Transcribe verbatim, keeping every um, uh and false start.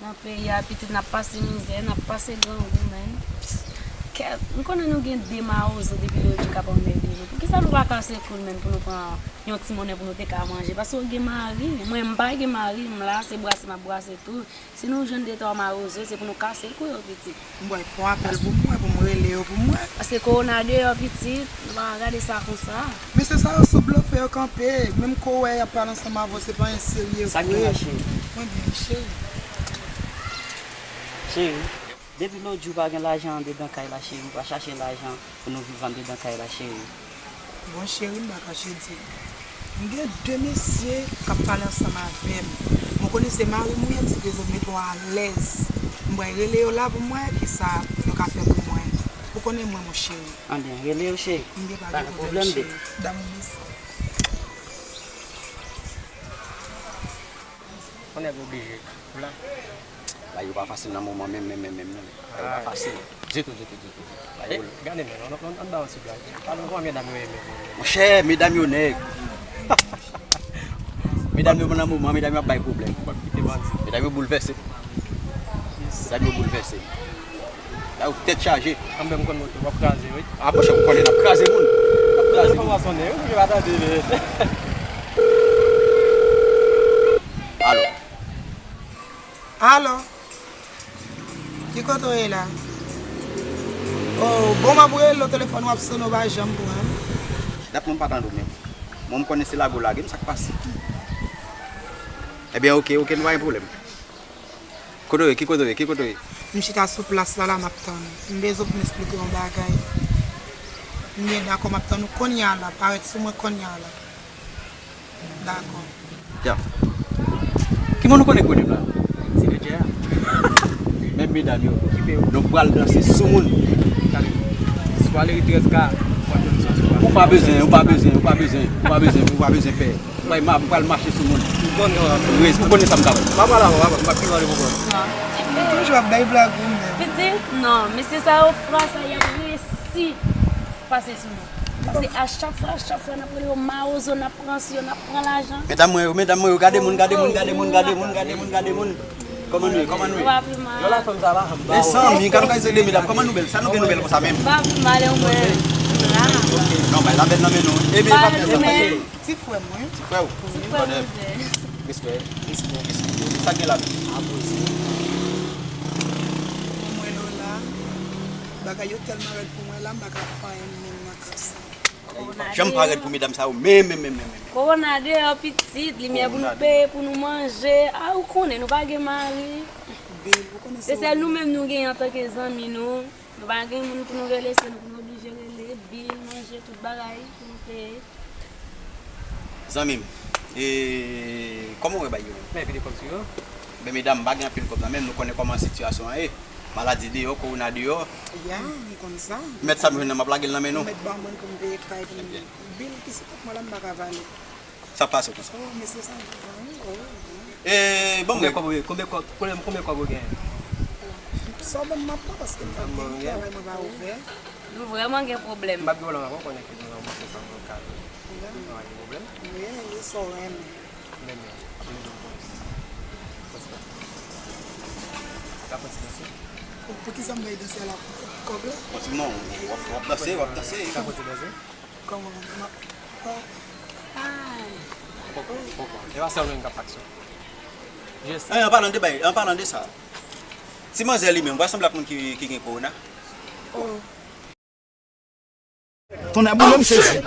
Nan peyi a, pitit, n ap pase mizè, n ap pase grangou, menn. Kèt, m konnen nou gen de mawozo depi lòt jou k ap anmède nou. Poukisa nou pa kase kou n, menn, pou nou pran yon ti monnen pou nou te ka manje? Paske w gen mari, mwen, m pa gen mari, m la, se brase m ap brase tou. Si nou jwenn de twa mawozo, se pou nou kase kou yo, pitit. M pral fè yon apèl pou mwen, pou m rele yo pou mwen. Paske kowona deyò, pitit, nou pa ka gade sa konsa. Mesye sa yo sou blofè yo kanpe, menm kou w wè y ap pale ansanm avè w, se pa yon serye vre. Sa gen la, cheri? Mwen byen, cheri. Cheri, depi lòt jou pa gen lajan andedan kay la, cheri, ou pa chache lajan pou nou viv andedan kay la, cheri. Bon, cheri, m pa kache di w. M gen de mesye k ap pale ansanm avè m. Mwen konnen se mari m ou ye, m sipoze mete w alèz. M pral rele yo la pou m wè kisa yo ka fè pou mwen. Ou konnen mwen, mon cheri. Anben, rele yo, cheri. M gen pa gen pwoblèm, cheri. Damou, mèsi. Yon nèg oblije. Ou la? Bagay yo pa fasil nan moman menm, menm, menm, menm, non. Bagay yo pa fasil. Ditou, ditou, ditou, ditou. Bagay yo... Gade, men, ann, ann, ann ba yon ti blag. Pale pou medam yo ye, men. Monchè, medam yo nèg. Medam yo nan moman, medam yo ap bay pwoblèm. W ap kite bandi. Medam yo boulvèse. Medam yo boulvèse. La ou tèt chaje. Anben m konn moto, w ap kraze, wi. A, monchè, ou konnen n ap kraze moun. N ap kraze moun. Telefòn pa sonnen, wi, m pa tande, men. Alo. Alo. Ki kote w ye la? Oh, bon, m ap rele w, telefòn w ap sonnen, w pa janm pran. Dat mwen m pa tande w menm. Mwen m konnen se lage w lage m, sa k pase? Ebyen, oke, oke, nou pa gen pwoblèm. Kote w ye? Ki kote w ye? Ki kote w ye? M chita sou plas la, la, m ap tann ou. M bezwen pou m eksplike w yon bagay. M byen dakò, m ap tann ou kounye a la. Parèt sou mwen kounye a la. Dakò. Ya. Ki moun ou konnen k rele m la? Ti Ledjè a. Menm medam yo. Okipe yo. Nou pral danse sou moun. Gade. Si w ale ri trèz ka, w ap jwenn sa sou... Ou pa bezwen, ou pa bezwen, ou pa bezwen, ou pa bezwen, ou pa bezwen pè. Mwen, m ap pral mache sou moun. M konnen w ap fè. Ou konnen sa m ka fè. M ap pale avè w, m ap pi pale pou kò m. M toujou ap bay blag ou menm. Pitit, non, mesye sa yo, fwa sa y ap resi pase sou nou. Paske a chak fwa, a chak fwa n ap rele yo mawozo, n ap pran si yo, n ap pran lajan. Medam mwen yo, medam mwen yo, gade moun, gade moun, gade moun, gade moun, gade moun, gade moun. Kòman nou ye, kòman nou ye? Ou pa pi mal. Yo la fanm sa la. Mezanmi, gade kay se de medam, kòman nou bèl? Sa nou gen nou bèl konsa menm? Ou pa pi mal, e ou menm? La. Non, bay la bèl nan men nou. Ebyen, pa fè sa. Ti frè mwen. Ti frè w. Ti frè mwen. Respè. Respè. Sa gen la menm? Apoze. Mwen Lola, bagay yo tèlman rèd pou mwen la, m pa ka fè anyen menm nan kasa. Bagay yo pa janm pa rèd pou medam sa yo menm, menm, menm, menm, menm. Kowona deyò pitit, limyè pou nou peye, pou nou manje. A, ou konnen, nou pa gen mari. Bil, ou konnen se... Se sèl nou menm nou genyen antanke zanmi nou. Nou pa gen moun pou nou rele, se nou pou nou oblije rele, bil, manje, tout bagay pou nou peye. Zanmi m, e kòman w wè bagay yo menm? Men vide kòb sou yo. Men medam, m pa gen anpil kòb nan men m, nou konnen kòman sitiyasyon an ye. Maladi deyò, kowona deyò. Ya, m konn sa. Mèt sa m jwenn nan, m ap lage l nan men nou. Ou mèt ban mwen pou m peye kay pou m... Bil ki sou kont mwen la, m pa ka vale. Sa pase konsa. Oh, mesye sa, wi, oh, wi. E, bon, konbyen kòb ou gen? Konbyen kòb, konbyen, konbyen kòb ou gen? Sa w ban m, m ap pran, paske m pa gen travay, mwen pa ouvè. Nou vrèman gen pwoblèm. M p ap gen pwoblèm avè w, konnen ke nou nan yon mesye sa mwen ka. Wi. Nou pa gen pwoblèm. Wi, wi, sa w renmen. Renmen. Renmen. Sa fè ti mesye. Pou, poukisa m bay danse a la kòb la? Bon, ti non, w ap, w ap danse, w ap danse. Sa fè ti danse? Kòman m ap... Poko, poko. E pa sèl ou menm k ap faksyon. Just... Eh, an palan de bay, an palan de sa, ti manzè li menm, w a sanble ak moun ki, ki gen kowona. Oh. Tonnè boule m sezi.